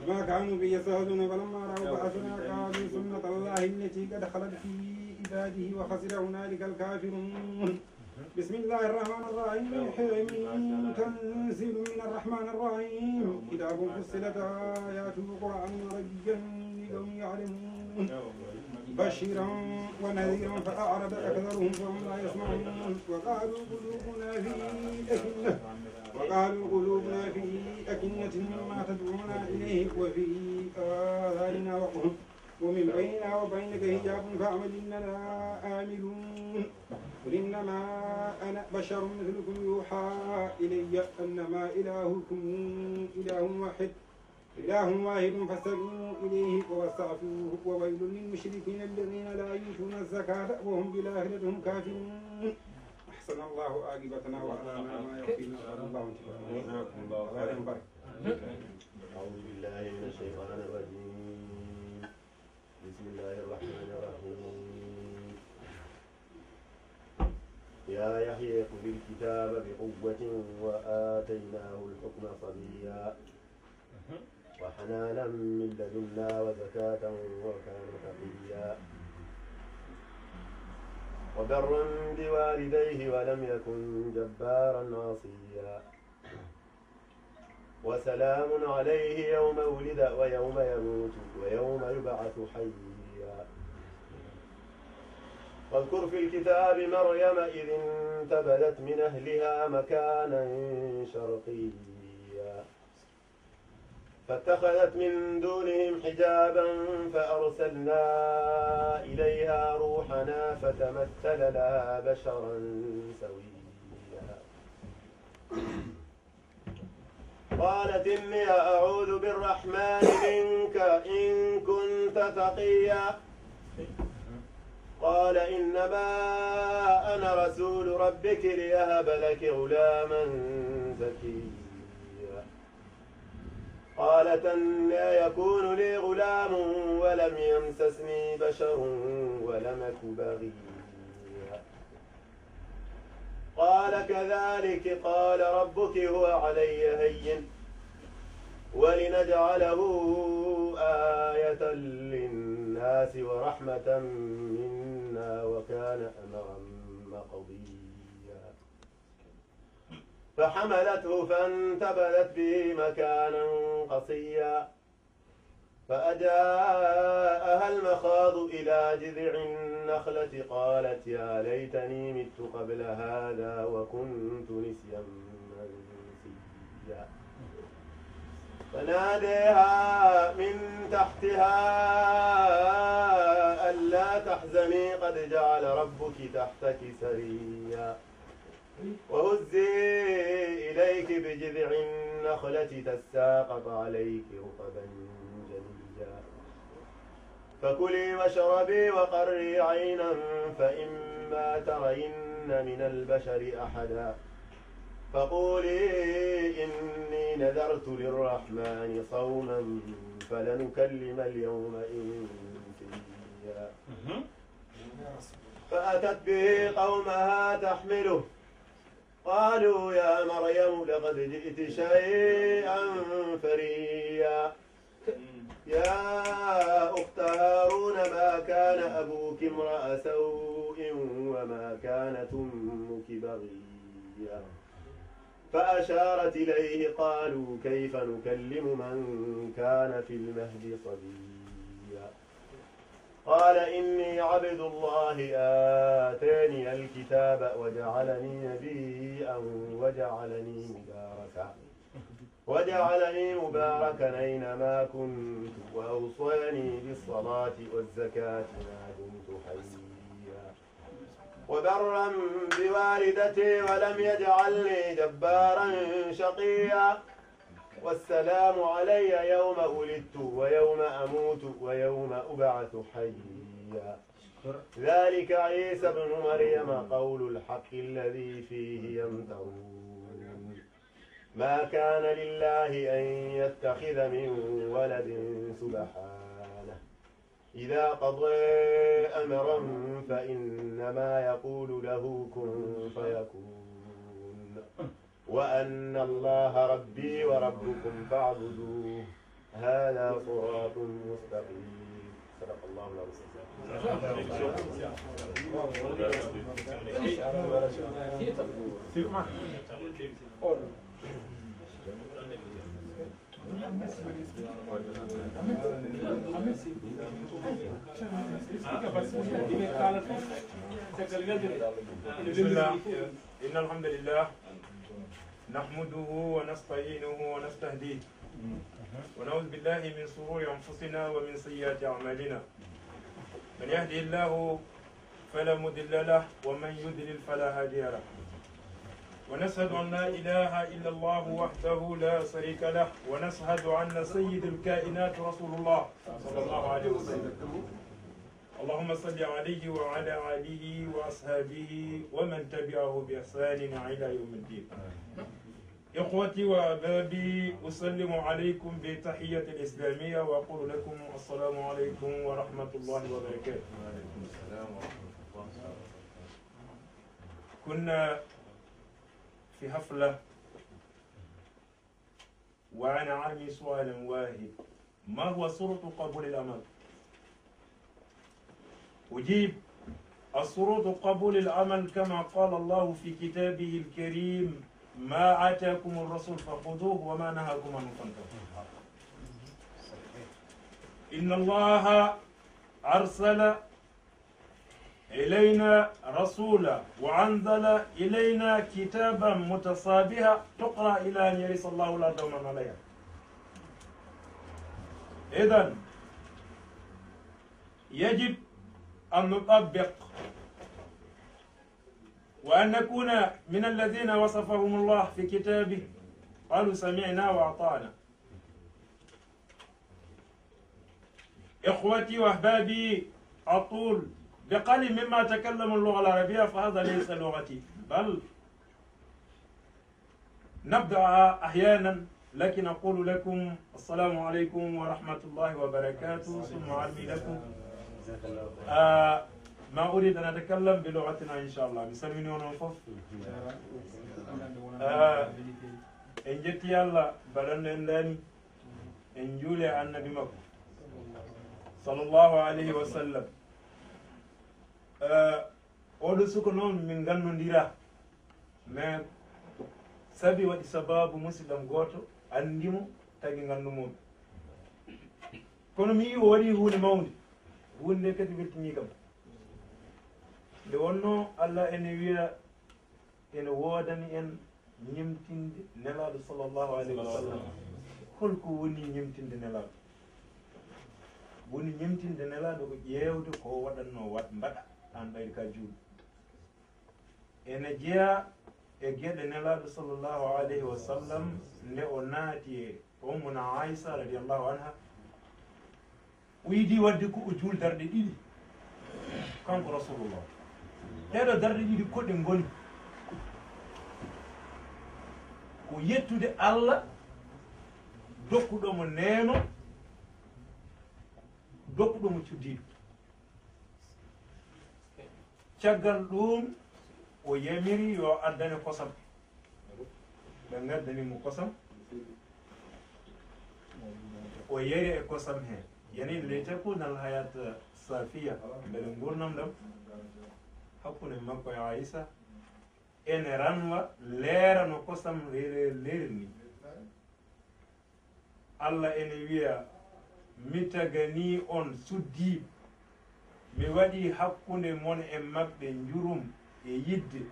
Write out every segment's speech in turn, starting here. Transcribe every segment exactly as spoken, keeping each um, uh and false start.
ما كانوا به يستهزئون. فلما رأوا بأسنا قالوا سنة الله التي قد خلت في عباده وخسر هنالك الكافرون. بسم الله الرحمن الرحيم. حم. تنزيل من الرحمن الرحيم. كتاب فصلت آياته قرآنا عربيا لقوم يعلمون. بشيرا ونذيرا فأعرض أكثرهم فهم لا يسمعون. وقالوا قلوبنا في أكنة وقالوا قلوبنا في أكنة مما تدعونا إليه وفي آذاننا وقر ومن بيننا وبينك حجاب فاعمل إننا عاملون. قل إنما أنا بشر مثلكم يوحى إلي أنما إلهكم إله واحد إله واحد فاستمعوا إليه واستغفروه وويل للمشركين الذين لا يؤتون الزكاة وهم بالآخرة هم كافرون. أحسن الله عاقبتنا وأرانا ما يرضيه. الله عنك. الله يبارك. أعوذ بالله من الشيطان الرجيم. بسم الله الرحمن الرحيم. يا يحيى خذ الكتاب بقوة وآتيناه الحكم صبيا وحنانا من لدنا وزكاة وكان تقيا. وبرا بوالديه ولم يكن جبارا عصيا. وسلام عليه يوم ولد ويوم يموت ويوم يبعث حيا. واذكر في الكتاب مريم إذ انتبذت من أهلها مكانا شرقيا فاتخذت من دونهم حجابا فأرسلنا إليها روحنا فتمثل لها بشرا سويا. قالت إني أعوذ بالرحمن منك إن كنت تقيا. قال إنما أنا رسول ربك لأهب لك غلاما زكيا. قالت أنى يكون لي غلام ولم يمسسني بشر ولم أك بغيا. قال كذلك قال ربك هو علي هين ولنجعله آية للناس ورحمة منا وكان أمرا مقضيا. فحملته فانتبذت به مكانا قصيا فأجاءها المخاض إلى جذع النخلة قالت يا ليتني مت قبل هذا وكنت نسيا منسيا. فناديها من تحتها ألا تحزني قد جعل ربك تحتك سريا. وهزي إليك بجذع النخلة تساقط عليك رطبا جنيا. فكلي واشربي وقري عينا فإما ترين من البشر أحدا فقولي إني نذرت للرحمن صوما فلن أكلم اليوم إنسيا. فأتت به قومها تحمله قالوا يا مريم لقد جئت شيئا فريا. يا أخت هارون ما كان أبوك امرأ سوء وما كانت أمك بغيا. فأشارت إليه قالوا كيف نكلم من كان في المهد صبيا. قال إني عبد الله آتاني الكتاب وجعلني نبيا وجعلني مباركا وجعلني مباركا أينما كنت وأوصاني بالصلاة والزكاة ما دمت حيا وبرا بوالدتي ولم يجعلني جبارا شقيا. والسلام علي يوم ولدت ويوم أموت ويوم أبعث حيا. ذلك عيسى ابن مريم قول الحق الذي فيه يمترون. ما كان لله أن يتخذ من ولد سبحانه إذا قضى أمرا فإنما يقول له كن فيكون. وأن الله ربي وربكم فاعبدوه. هذا صراط مستقيم. صدق الله العظيم. بسم الله. إن الحمد لله نحمده ونستعينه ونستهديه ونعوذ بالله من شرور أنفسنا ومن سيئات أعمالنا. من يهده الله فلا مضل له ومن يضلل فلا هادي له. ونشهد أن لا إله إلا الله وحده لا شريك له ونشهد أن سيد الكائنات رسول الله صلى الله عليه وسلم. اللهم صل عليه وعلى آله وأصحابه ومن تبعه بإحسان إلى يوم الدين. إخوتي وأحبابي، أسلم عليكم بتحية الإسلامية وأقول لكم السلام عليكم ورحمة الله وبركاته. كنا في حفلة وأنا عندي سؤال واحد: ما هو شروط قبول العمل؟ أجيب: الشروط قبول العمل كما قال الله في كتابه الكريم: ما آتاكم الرسول فخذوه وما نهاكم عنه فانتهوا. إن الله أرسل إلينا رسولا وأنزل إلينا كتابا متشابها تقرأ إلى أن يرث الله الأرض ومن عليها. إذن يجب أن نطبق وأن نكون من الذين وصفهم الله في كتابه، قالوا سمعنا وأطعنا. إخوتي وأحبابي، أقول بقليل مما أتكلم اللغة العربية، فهذا ليس لغتي، بل نبدأها أحيانا، لكن أقول لكم السلام عليكم ورحمة الله وبركاته، ثم أرمي لكم. آه، ما أريد أن أتكلم بلغتنا إن شاء الله. Mi salmini on fof. آه، en jetti Allah, baɗanɗo en daani. En njuuli e annabi makko, sallallahu alayhi wa sallam. Eh, oɗo suka noon min ngannondira, mais sabi waɗi sababu musidɗam gooto anndi mo, tagi nganndu mum. Kono mi yii o waɗi huunde mawnde, huunde nde kadi weltini kam. Nde wonnoo Allah ene wiya ene woodani en ñemtinde Nelaaɗo sallallahu alayhi wa sallam. Holko woni ñemtinde Nelaaɗo? Woni ñemtinde Nelaaɗo ko ƴeewde ko o waɗatnoo waɗ-, mbaɗa, aan ɓayri ka juulɗo. Ene jeyaa e geɗe Nelaaɗo sallallahu alayhi wa sallam nde o naati e Ummuna Aisha radiyallahu anha, o yiɗi waɗde ko o juul darɗe ɗiɗi, kanko Rasulullah. Ɗeɗo darɗe ɗiɗi ko ɗe ngoni? Ko yettude Allah, dokkuɗo mo neema, dokkuɗo mo cuddiiɗo. Caggal ɗum, o yamiri yo addane kosam. Ɓe ngaddani mo kosam. O yari e kosam he. Yani, litakuna al-hayata safiya. Mbele ngurnam ɗam hakkunde makko e Aisha ene ranwa leera no kosam leer-, leerni. Allah ene wiya, mi tagani on suddiiɓe, mi waɗi hakkunde mon e maɓɓe njurum e yidde.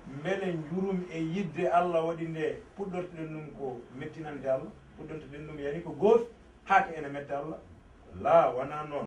Mbele njurum e yidde Allah waɗi nde puɗɗortoɗen ɗum ko mettinande Allah? Puɗɗortoɗen ɗum yani ko goofi, haa ka ene metta Allah? Laa, wonaa noon.